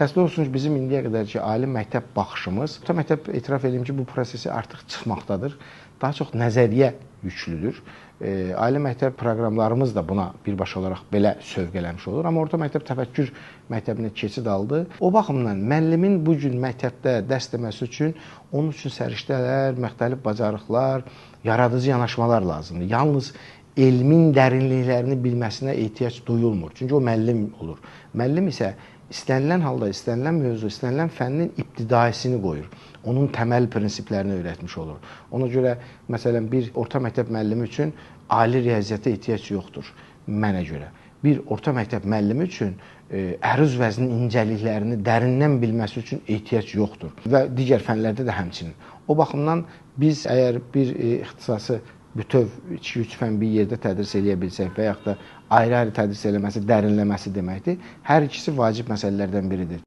Təəssüf olsun ki, bizim indiyə qədərki ali məktəb baxışımız, orta məktəb etiraf edeyim ki, bu prosesi artıq çıxmaqdadır. Daha çox nəzəriyyə yüklüdür. Ali məktəb proqramlarımız da buna birbaşa olaraq belə sövq eləmiş olur. Amma orta məktəb təfəkkür məktəbinə keçid aldı. O baxımdan müəllimin bu gün məktəbdə dərs deməsi üçün onun üçün səriştələr, müxtəlif bacarıqlar, yaradıcı yanaşmalar lazımdır. Yalnız elmin dərinliklərini bilməsinə ehtiyac duyulmur. Çünki o müəllim olur. Müəllim isə istənilən halda, istənilən mövzu, istənilən fənnin ibtidaisini qoyur. Onun təməl prinsiplərini öyrətmiş olur. Ona görə, məsələn, bir orta məktəb müəllimi üçün ali riyaziyyata ehtiyac yoxdur, mənə görə. Bir orta məktəb müəllimi üçün əruz vəzninin incəliklərini dərindən bilməsi üçün ehtiyac yoxdur və digər fənlərdə də həmçinin. O baxımdan biz əgər bir ixtisası bütöv 2-3 fən bir yerdə tədris eləyə bilsək və yaxud da ayrı-ayrı tədris eləməsi, dərinləməsi deməkdir. Hər ikisi vacib məsələlərdən biridir.